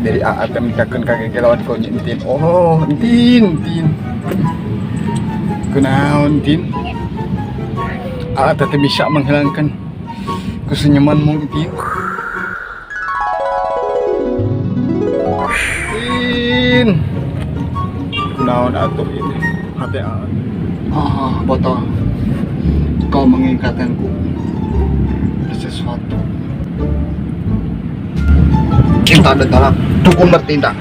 Dari Aa teh mikakeun kagegeloan ku Entin. Oh, Entin, Entin. Kunaon, Entin? Aa teh teu bisa menghilangkan kesenyumanmu, Entin. Entin. Kunaon atuh ini? Hati Aa. Ah, botol. Kau mengingatkanku sesuatu. Cinta dan talak, dukun bertindak.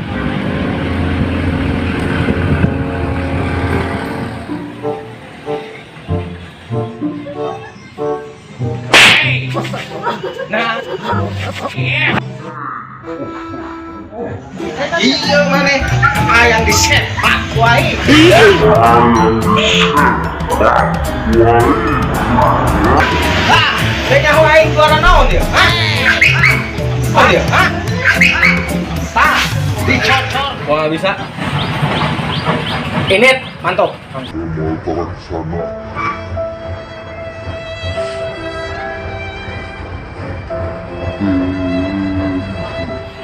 Iya maneh hayang disepak ku aing. Lah, teh nyaho aing juara naon dia? Hah? Oh dia? Hah? Tah, dicocor. Gua nggak bisa. Ini mantap.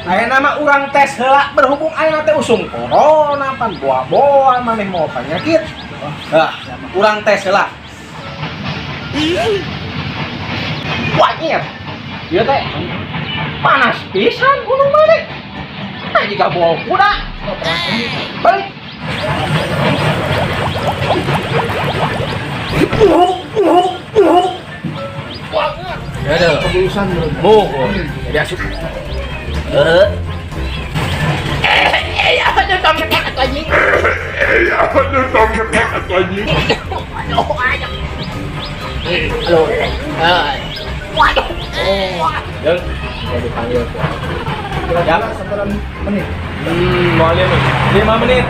Ayeuna mah urang tes heula, berhubung ayeuna teh usum corona pan boa-boa maneh mau penyakit. Nah, urang tes heula. Wah, nyet. Ieu teh panas pisan gunung maneh. Nah, jika bawa kuda. Balik. Ya ada. Keburusan belum. Mau, jadi asup. Eh. Eh, apa tuh tong nyekek anjing? Apa tuh tong nyekek anjing? Aduh, aduh. Halo. Waduh. Jeng, mau dipanggil. Kira-kira seberapa menit? Mau lihat nih. 5 menit.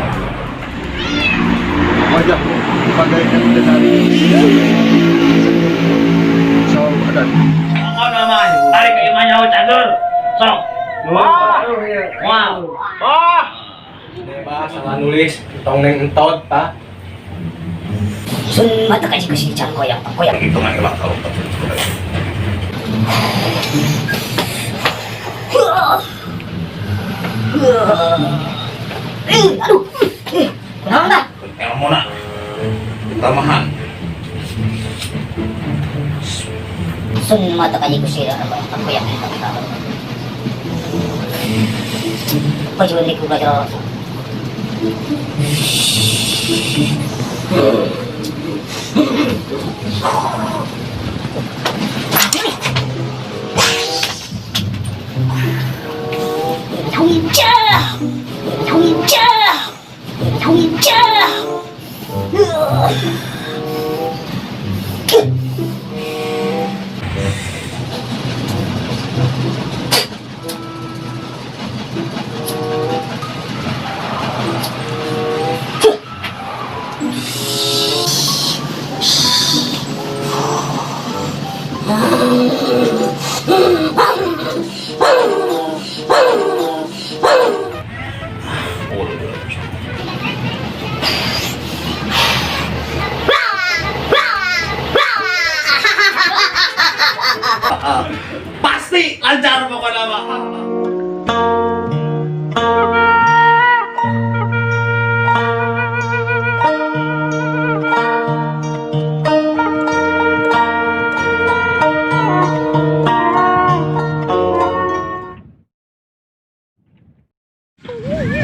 Wajahmu bagaikan bidadari. Selalu ada. Pokoknya mah tarik ke imahnya cager. Sok. Wah. Wow. Wah. Bah, salah nulis. Tong neng entot, Pak. Sun mata kaji kusi cang koyak koyak. Aduh, kenapa dah? Ilmuna tambahan. Sun mata kaji kusi koyak koyak. Baju ini ku belajar. Pasti lancar pokoknya mah.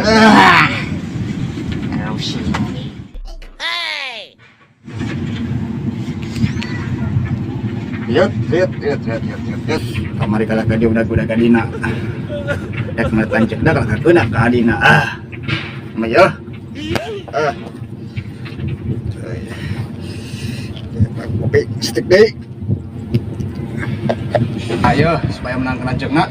Ah. Lihat, lihat, lihat, lihat, lihat, lihat, lihat. Kamari kalah ka dia udah kadina. Rek mah lanceukna kalah ka ka adina. Ah. Mah ya. Ah. Kopi stick deui. Ayo supaya menang lanceukna.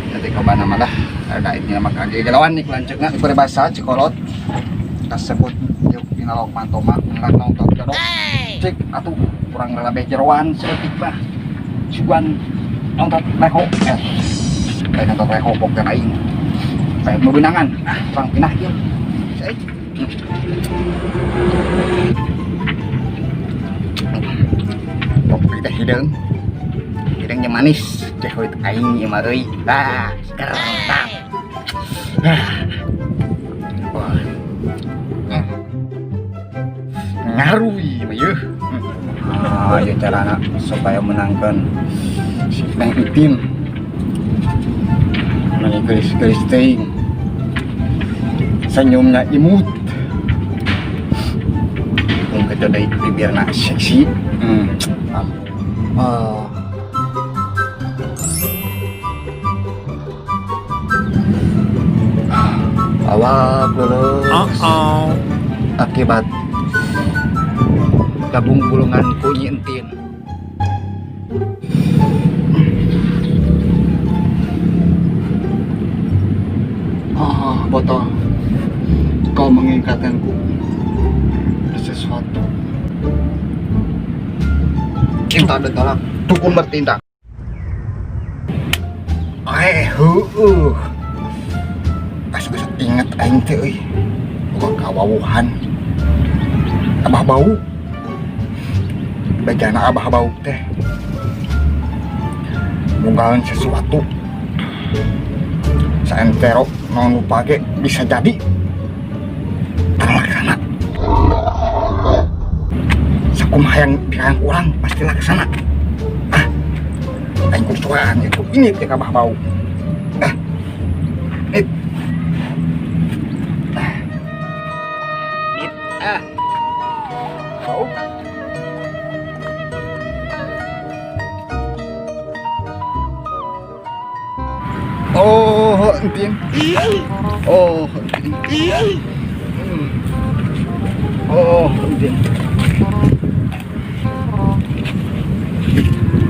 Nanti coba nama lah. Ada ini nama kage gelawan nih lanceukna di paribasa Cikolot. Kasebut yuk dina lauk mantoma ngerak nonton jadok. Cik atuh kurang lebih jeroan seeutik mah. Sugan nonton leho lain nonton leho pok teh aing. Kayak mebenangan. Ah, kurang pinah ieu. Cik. Kopi teh hideung. Hideungnya manis. Cehut aing ieu mah euy. Ah, kerentap. Ah. Wah. Ngaruh ieu mah yeuh. Ah, ieu carana supaya menangkan si Neng Itin. Mani geulis-geulis teuing. Senyumnya imut. Mungkin deui bibirna seksi. Oh. Awak lulus. Akibat gabung gulungan ku Nyi Entin. Oh, botol. Kau mengingatkanku sesuatu. Cinta dan talak, dukun bertindak. Eh, heueuh. Asa inget aing teh euy. Boga kawawuhan. Abah bau. Bejana abah bau teh. Munggalan sesuatu. Saentero non lupa ge bisa jadi terlaksana. Sakumaha yang dirang urang pastilah kesana. Ah, aing kudu sorangan itu ini teh ka abah bau. Ah, nit. Ah. Nit, ah. Bau. Oh, Entin. Oh, Entin. Oh, Entin.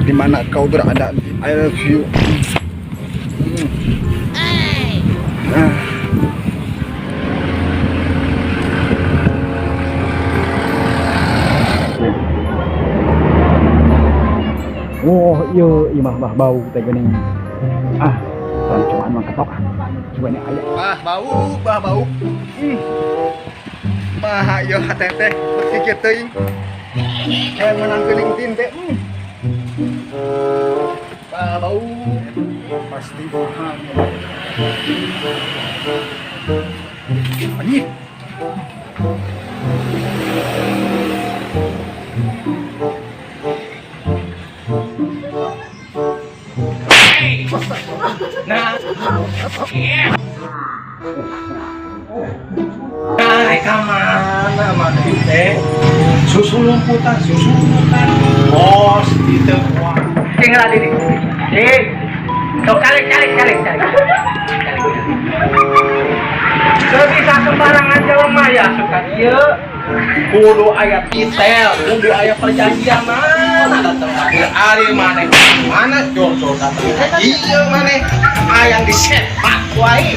Di mana kau berada? I love you. Ah. Oh, iya, imah bah bau teh geuning. Ah, cuma mah ketok ah. Coba nih aya. Bah bau, bah bau. Mah ieu hate teh beuki teuing. Hayang menang geuning tin teh. Bah bau. Pasti bohong. Anjir. Nah. Nah, ka mana mana teh? Susu lumputan, susu lumputan. Bos itu wah. Tinggal di Eh, kau kali kali kali kali. Teu bisa sembarangan jelema ya suka ieu. Kudu aya titel, kudu aya perjanjian mana datang ka dieu ari maneh. Mana jodoh datang ka dieu maneh. Hayang disepak ku aing.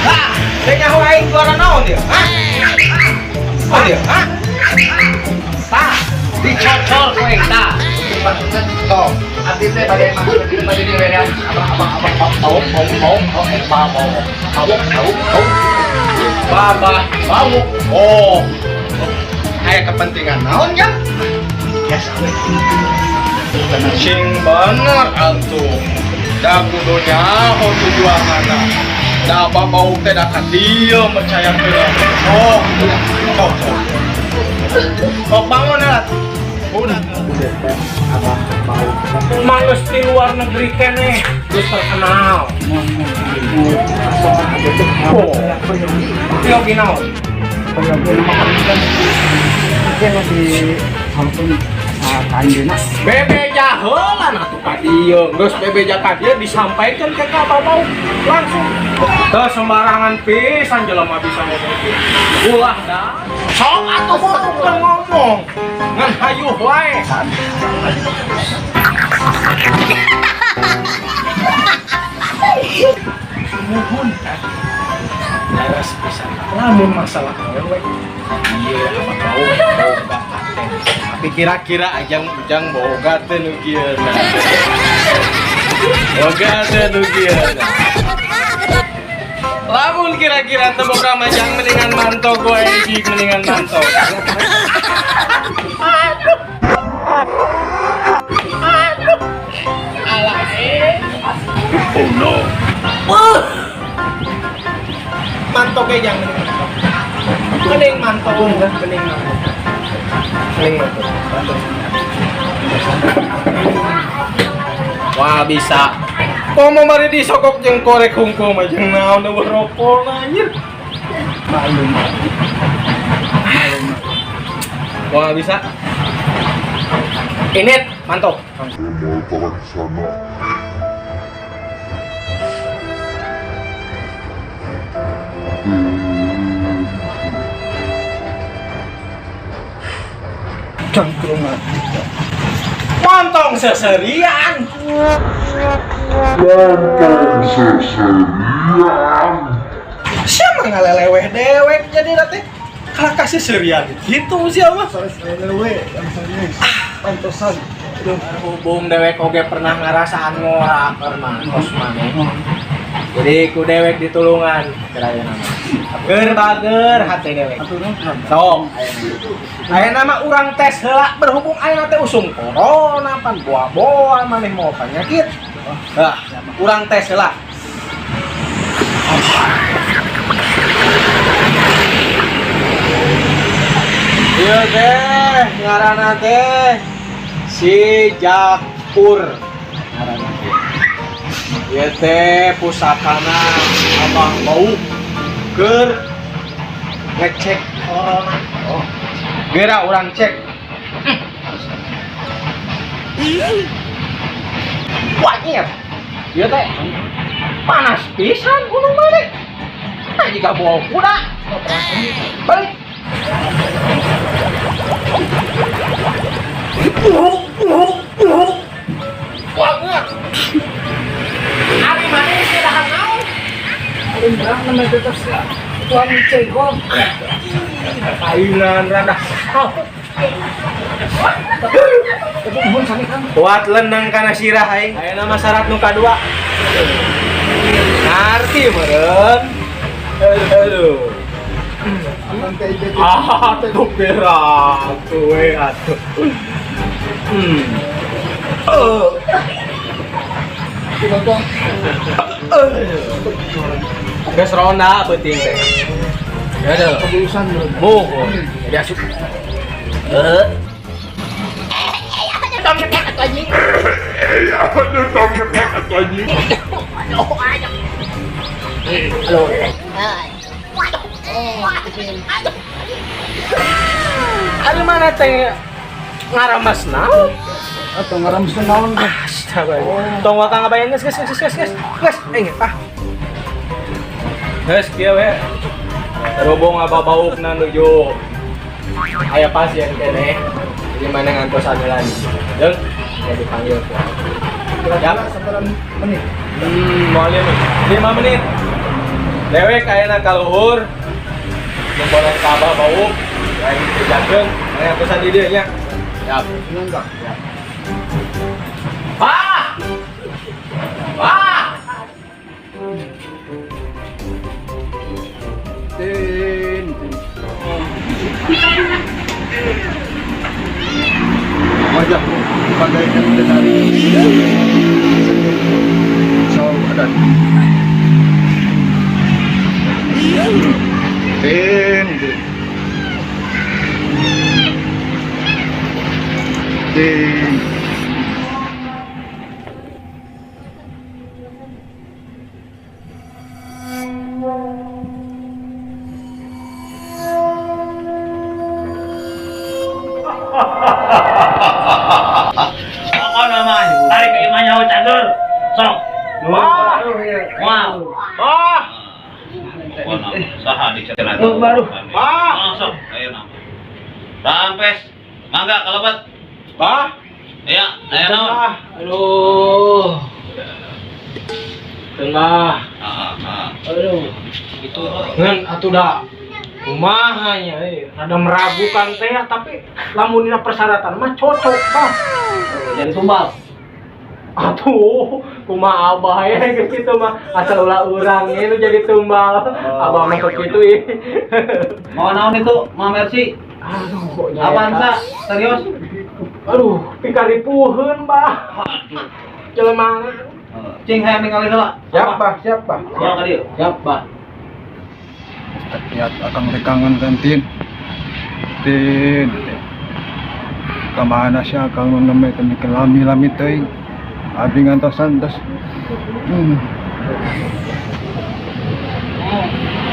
Ah, teu nyaho aing juara naon ieu? Hah? Oh ieu, hah? Tah, dicocor ku aing tah. Tong, abdi teh bade mah bade diwerean abah abah abah bau bau bau bau eh bau bau bau bau bau. Babah bau. Oh. Aya kepentingan naon ya? Biasa we. Sing bener antum. Da kudu nyaho tujuanana. Da babau teh da ka dieu percaya teh. Oh, sok sok. Sok bangun ya. Udah. Abah bau. Mangges di luar negeri keneh, geus terkenal. Oh, Yogi naon? Peryogi nama kan mungkin di samping kain dina. Bebeja heula atuh ka dieu. Geus bebeja ka dieu disampaikan ke ka babau langsung. Teu sembarangan pisan jelema bisa ngomong kieu. Ulah dah. Sok atuh buru keur ngomong. Ngan hayuh wae. Nuhun kan. Leres pisan. Lamun masalah awewe. Iya, apa bau boga paten. Tapi kira-kira ajang ujang boga teh nu kieu. Boga teh nu kieu. Lamun kira-kira teu boga majang mendingan mantog we jig, mendingan mantog. Aduh. Aduh. Alah eh. Oh no. Mantog ge jang, mending mantog. Mending mantog, mending mantog. Mending mantog. Mantog. Wah, bisa. Komo mari disokok jeung korek hungkul mah jeung naon euweuh rokok anjir. Maklum. Wah, bisa. Ini mantap. Mau sana. Cangkrungan. Montong seserian. Montong seserian. Siapa ngaleleweh dewek jadi nanti kalah kasih serian gitu siapa? Lelewe yang serius. Pantosan. Berhubung dewek oge pernah ngerasaan ngora keur mah kos maneh. Jadi ku dewek ditulungan kira nama. Keur bager hati dewek. Sok. Ayeuna mah urang tes heula, berhubung ayeuna teh usum corona pan boa-boa maneh mau penyakit. Hah, urang tes heula. Ieu teh ngaranna teh si Japur. Ngaranna teh. Ieu teh pusakana Abang Bau keur ngecek corona. Oh. Gera urang cek. Wah, nyet. Ieu teh panas pisan gunung maneh. Nah, jika bawa kuda. Balik. Wah, enggak. Ari maneh sih dahar naon? Berat namanya tetap tuan cengkok. Kainan rada. Tapi mun sami kan. Kuat lenang kana sirah aing. Ayeuna mah syarat nu kadua. Ngarti meureun. Aduh. Ah, tuh berat we atuh. Oh. Geus ronda beuting teh. Aduh. Keburusan meureun. Muhun. Jadi asup. Heeh. Tong ngetek atuh anjing. Aduh, tong ngetek atuh anjing. Aduh, aduh. Aduh. Aduh. Ari mana teh ngaramas naon? Atau ngaramas naon teh? Astaga. Tong waka ngabayan, geus geus geus geus geus. Geus, engge ah. Geus kieu we. Terhubung ngababaukna nuju aya pasien keneh. Jadi mana ngantosan heula nih. Jeung ya dipanggil ku. Kira-kira sabaraha menit? Moal nih. 5 menit. Dewek ayeuna ka luhur. Nemponan ka Abah Bauk. Lain dijakeun, aya ngantosan di dieu nya. Siap. Enggak. Ah! Ah! Tin. Wajahmu bagaikan bidadari. Selalu ada. Tin. Tin. Pokoknya mah tarik ke imahnya we cager. Sok. Wah. Wow. Ah! Pokona saha dicerai. Oh, baru. Ah. Sok, ayo nama. Rampes. Mangga kalebet. Bah. Iya, aya naon? Ah, aduh. Tengah. Heeh, heeh. Aduh. Gitu. Ngan atuh da. Kumaha nya euy, rada meragukan teh ya, tapi lamun dina persyaratan mah cocok, Bah. Jadi tumbal. Atuh, kumaha abah ya geus kitu mah asal ulah urang nu jadi tumbal. Abah mah sok kitu ih. Mau naon itu, Ma Mercy? Aduh, kok Apaan sa? Serius? Aduh, pikaripuheun, Bah. Jelema. Cing hayang ningali heula. Siap, Bah, siap, Bah. Bawa ka dieu. Siap, Bah. Lihat akang rekangan kan Tin. Tin. Kamana siya akang nung namay kami kalami-lami teuing. Abi ngantosan tos.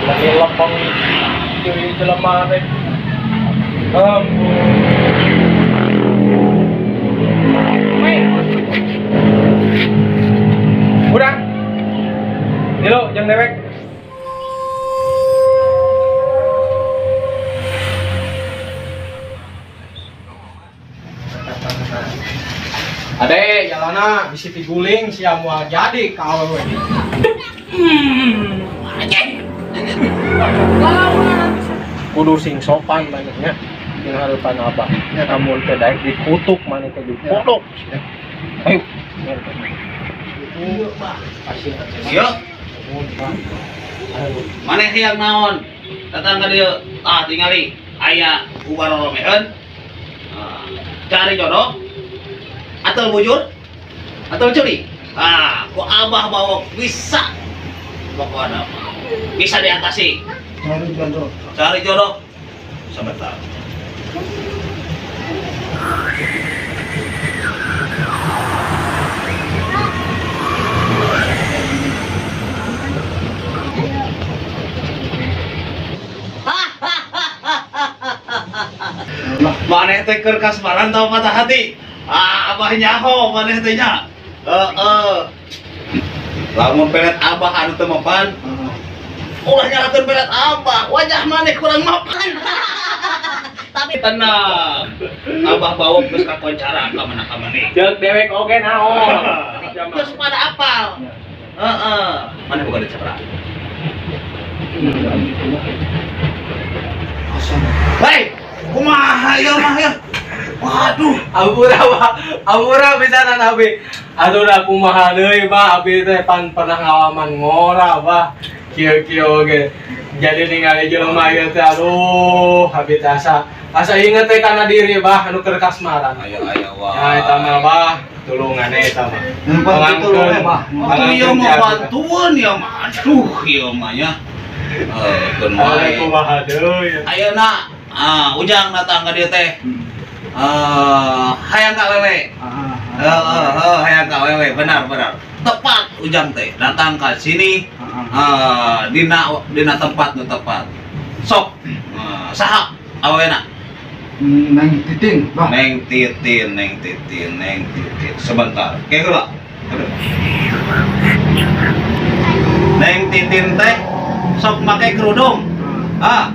Lagi lempeng deui jelema teh. Udah. Dilo jeung dewek. Ade, jalana bisi diguling sia moal jadi ka awewe. Kudu sing sopan banyaknya yang harapan abah. Kamu teh daek dikutuk maneh teh dikodok. Ayo. Yuk. Maneh hayang naon? Datang ka dieu. Ah, tingali aya ubaroromeheun. Cari jodoh atau bujur atau curi. Ah, ku abah bawa bisa. Pokoknya bisa diatasi. Cari jodoh. Cari jodoh. Sebentar. Maneh teh keur kasmaran tau patah hati. Ah, abah nyaho maneh teh nya. Heeh. Lamun pelet abah anu teu mapan, ulah nyalakeun pelet abah, wajah maneh kurang mapan. Tapi tenang. Abah bawa geus kakoncara ka mana ka maneh. Jeung dewek oge naon. Geus pada apal. Heeh. Maneh boga duit sabaraha? Hei, kumaha ieu mah ya? Waduh, Ampura, Bah. Ampura pisanan abi. Aduh da kumaha deui, Bah. Abi teh pan pernah ngalaman ngora, Bah. Kieu-kieu oge. Jadi ningali jelema ieu teh aduh, abi teh asa inget teh kana diri, Bah, anu keur kasmaran. Ayo ayo wah. Ya eta mah, Bah, tulungane eta mah. Tulungan, Bah. Atuh ieu mah bantuan ya mah. Aduh, ieu mah nya. Keun wae. Kumaha deui. Ayeuna Ujang datang ka dieu teh. Hayang ka wewe. Hayang ka wewe, benar benar. Tepat Ujang teh datang ka sini dina tempat nu tepat. Sok saha awena? Neng Titin, Bah. Neng Titin, Neng Titin, Neng Titin. Sebentar. Oke heula. Neng Titin teh sok make kerudung. Ah.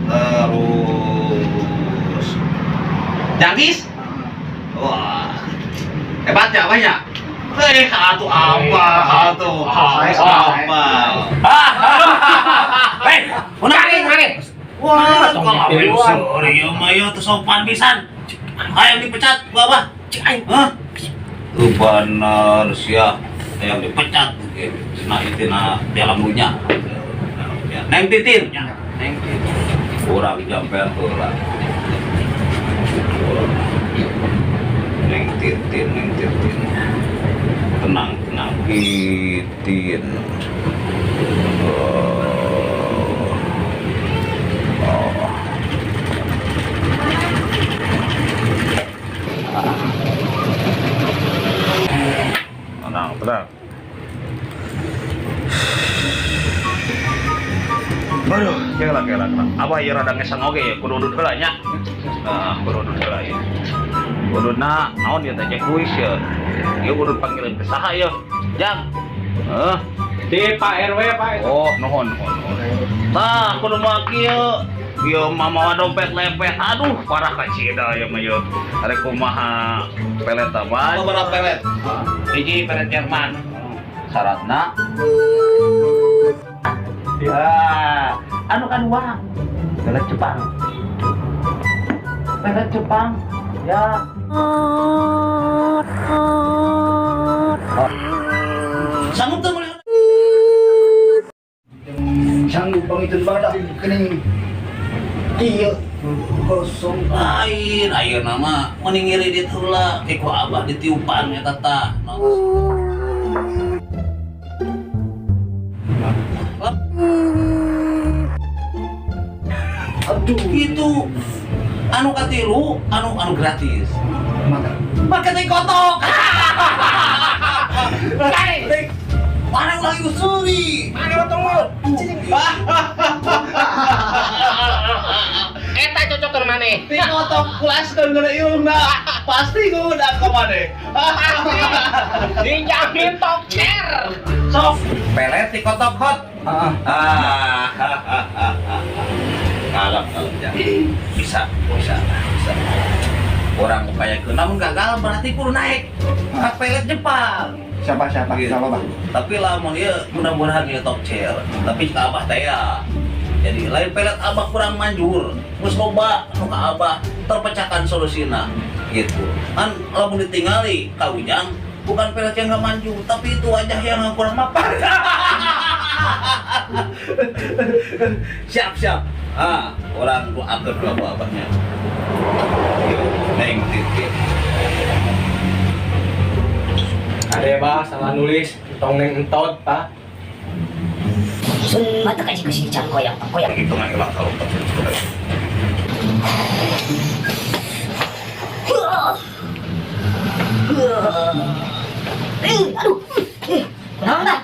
Terus jangis. Wah. Hebat ya banyak. Atuh apa atuh. Apa. Hei, mana? Wah, kalau sorry ya mah ya teu sopan pisan. Hayang dipecat bapak. Hah? Tuh bener sia. Hayang dipecat nah itu na dalam dunya. Neng Titin. Neng Titin. Urang jamper heula. Neng Titin, Neng Titin. Tenang, tenang. Titin. Tenang, tenang. Aduh, kela kela kela. Abah ieu rada ngesang oge ya, kudu udud heula nya. Heeh, kudu udud heula ieu. Ududna naon ieu teh kuis ya. Ieu udud panggilan ke saha ieu? Jang. Heeh. Di Pak RW, Pak. Oh, nuhun nuhun nuhun. Tah, kudu mah kieu. Ieu mah mawa dompet lepet. Aduh, parah kacida ieu mah ieu. Arek kumaha pelet abah? Sabaraha pelet? Hiji pelet Jerman. Syaratna ya, anu kan uang pelet Jepang. Pelet Jepang ya. Geuning kieu kosong. Lain ayeuna mah mending ngiridit heula ke ku abah ditiupan eta tah. No. Aduh. Itu anu katilu anu anu gratis. Maka Make teh kotok. Mana lagi usuri? Mana tong mulut? Eta cocok ke maneh. Ti kotok kulaskeun kana irungna. Pasti ngudak ka maneh. Pasti. Dijamin tokcer. Sok pelet ti kotok hot. Ah, Ah, kalem kalem ya. Bisa, bisa, bisa. Orang upayakeun namun gagal berarti kudu naik. Ka pelet Jepang. Siapa siapa? Gitu. Siapa, Bang? Tapi lamun ieu mudah-mudahan ieu top chair. Tapi ka abah teh ya. Jadi lain pelet abah kurang manjur. Geus loba nu ka abah terpecahkan solusina gitu. Kan lamun ditingali ka Ujang bukan pelet yang nggak manjur, tapi itu wajah yang kurang mapan. Siap, siap. Ah, orang doakeun dulu ku abahnya. Yuk, Neng Titin. Ada bah salah nulis, tong neng entot pak. Sun mata kaji ku si koyang koyang. Itu nggak hilang kalau tak. Eh, aduh. Eh, kunaon tah?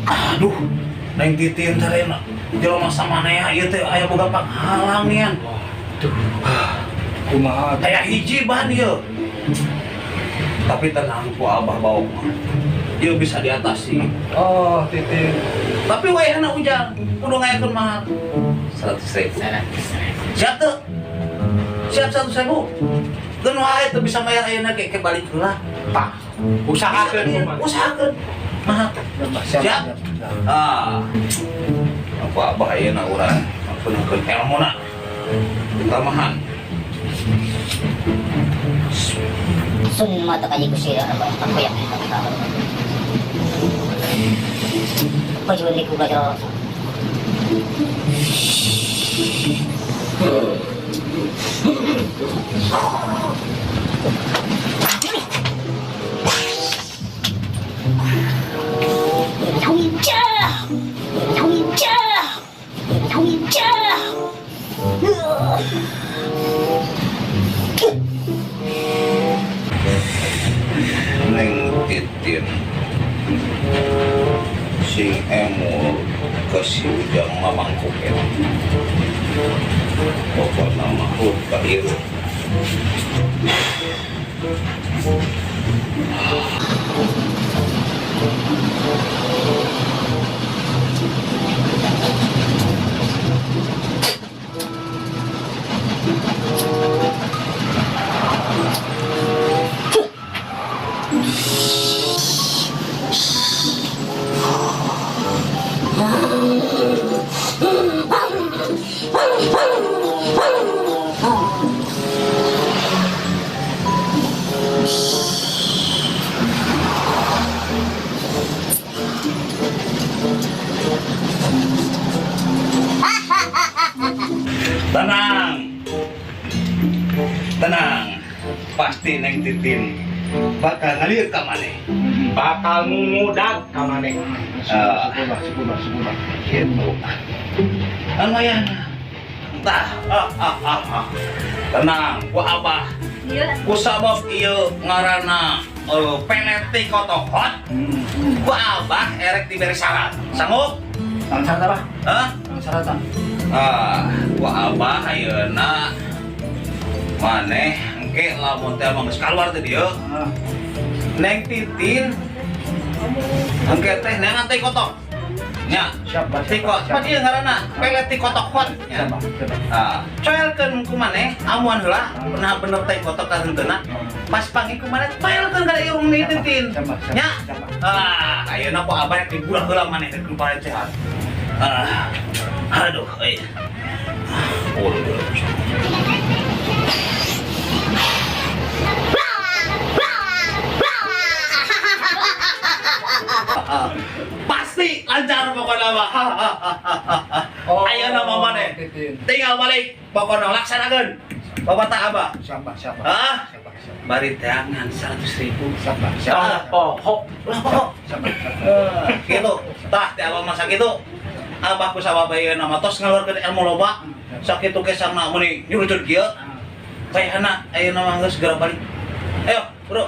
Aduh, Neng Titin sarena. Jelema samanea ieu teh aya boga panghalang nian. Kumaha? Aya hiji ban ieu. Tapi tenang ku abah bawa mah. Ieu bisa diatasi. Oh, Titin. Tapi wayahna Ujang kudu ngayakeun mahal. 100 ribu. Siap tuh? Siap 100 ribu? Keun wae teu bisa bayar ayeuna ke balik heula. Pak, usahakeun Bisa, kumaha. usahakeun. Mahal. Siap. Siap. Ah. Apa abah ayeuna urang penuhkeun elmuna. Utamahan. Sun mata kaji ku si koyang. Baju ni ku belajar. 通家，通家，通家。 Neng Titin sing emul ke si Ujang mamangkuk ya pokokna mah ka ieu. Tenang, tenang, pasti Neng Titin bakal ngalir ka maneh. Bakal ngudak ka maneh. Ah. Syukur bah, syukur bah, syukur bah. Gitu kan lumayan tah. Ah, ah, ah, ah. Tenang ku abah ku sabab ieu ngaranna pelet ti kotohot ku abah erek diberi syarat, sanggup? Tang syarat apa? Hah? Tang syaratan. Ah, ku abah ayeuna maneh engke lamun teh mah geus kaluar teh dieu. Ah, Neng Titin engke teh neangan teh kotok nya. Siap, Bah, siap, Tiko, Bah, siap. pan ieu ngaranna pelet ti kotok hot nya. Siap, Bah, siap. Bah. Ah, coelkeun ku maneh amuan heula, nah bener teh kotok ka henteuna. Pas panggih ku maneh coelkeun ka irung ni Titin. Siap, Bah, siap, Nya. siap, Bah. Ah, ayeuna ku abah rek dibulah heula maneh rek kudu sehat. Ah, aduh euy. Oh, aduh. Pasti lancar pokoknya mah. Oh, Ayeuna mah maneh. Titin. Tinggal balik, pokokna laksanakeun. Bapak tak abah. Siapa, siapa? Hah? Siapa, siapa? Bari teangan 100.000. Siapa, siapa? Ah, Poho. ulah pokok. Siapa, siapa? Gitu. Tah teh abah masa kitu. Abah ku sabab ayeuna mah tos ngaluarkeun ilmu loba. Sakitu ke sangna meuni nyurucut kieu. Kayana ayeuna mah geus segera balik. Ayo, Bro.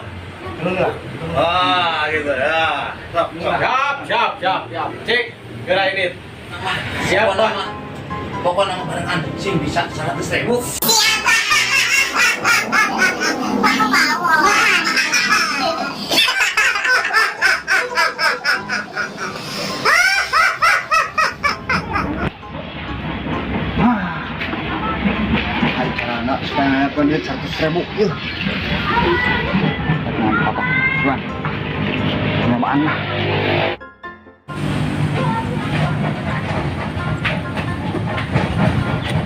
Turun lah. Ah, gitu ya. Sok, sok. Siap, siap, siap, siap. Cek, geura ini. Siap, Pokokna Pak. mah pokokna mah barengan sing bisa 100.000. Hai carana supaya ngayakeun duit 100.000 ieu. Dengan patok cuan. Penyobaan lah.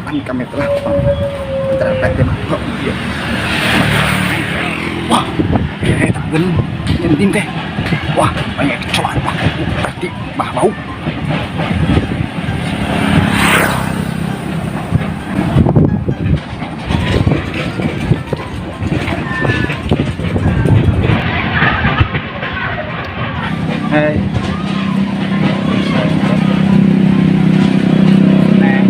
Kan kami telah terpet mah. Oh, iya. Wah, eh tak geun nyentin teh. Wah, banyak kecoan wah. Berarti bah bau. Hei. Neng.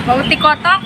Bau tikotok.